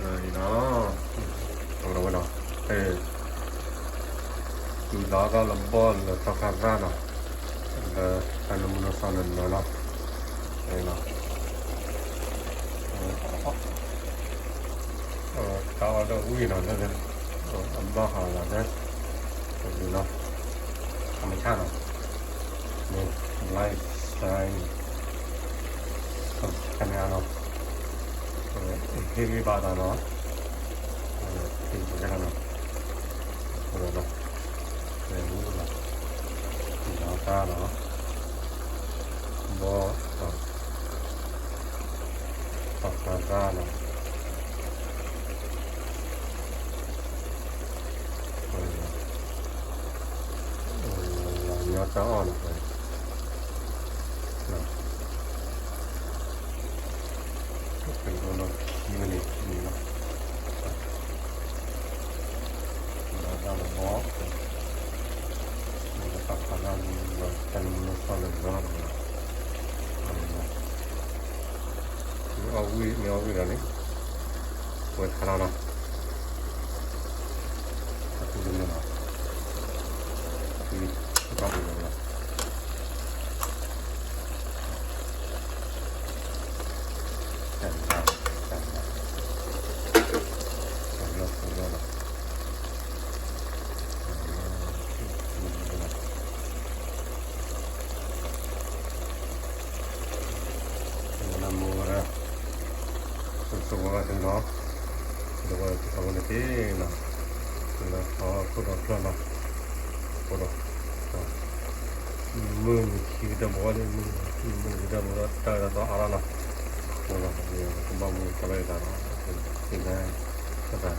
နီၤ, ဝဲနီၤ, အဲ, တုၤလီၤဒီးလၢဘီၣ်လၢသီခါသၣ်နီၤ, လၢတၢ်နမူနစီနနီၤနီၤ, တၢ်အီၣ်ဒီးဝံၣ်နီၤ, လၢ, အဘၣ်ဟးလီၤလၢ, နီၤ, အမဆၣ်နီၤ, န့ၣ်, လၢ, ဆၣ်န့ၣ်နီၤ, ဟ့ၣ်ဂံၢ်ဘါသးနီၤ, ဟ့ၣ်ဂံၢ်ဘါသးနီၤ, လၢ, လၢ, လၢတၢ်နီၤ, ဘီၣ်, သီခါသၣ်နီၤ, လီၤညီတၢ်အီၣ်နီၤ, ခံမံးနံးခံမံးနံးနီၤ, လီၤတၢ်လီၤဘီၣ်, လၢသီခါသၣ်လၢ, တၢ်နမူနစီလၢနီၤ, မ့ၢ်အီၣ်ဝံၣ်, မ့ၢ်အီၣ်ဝံၣ်ဒီးန့ၣ်, ဝဲခါလီၤနီၤ, အပူၤတမုာ်နီၤ, ပူၤ, ပူၤတမုာ်နီၤ, တၢ်, တၢ်, တၢ်လီၤ, တၢ်လီၤနီၤ, နမူဝဲဒၣ်, ဆိဝဲဒၣ်နီၤ, ဒီးဝဲတၢ်ဝဲန့ၣ်တ့ၢ်နီၤ, လၢဟီၣ်ခိၣ်ဒီဖျၢၣ်နီၤ, အဃိဒီး, မုၢ်နံၤခံကတၢၢ်ဘၣ်လံ, မုၢ်နံၤခံကတၢၢ်ဘၣ်ဒီးတၢ်ဝဲဒၣ်သီအါလီၤနီၤ, အဃိဒီး, ကဘၣ်မူတၢ်ဘၣ်ယသးနီၤ, သ့ၣ်ညါ, သ့ၣ်ညါ,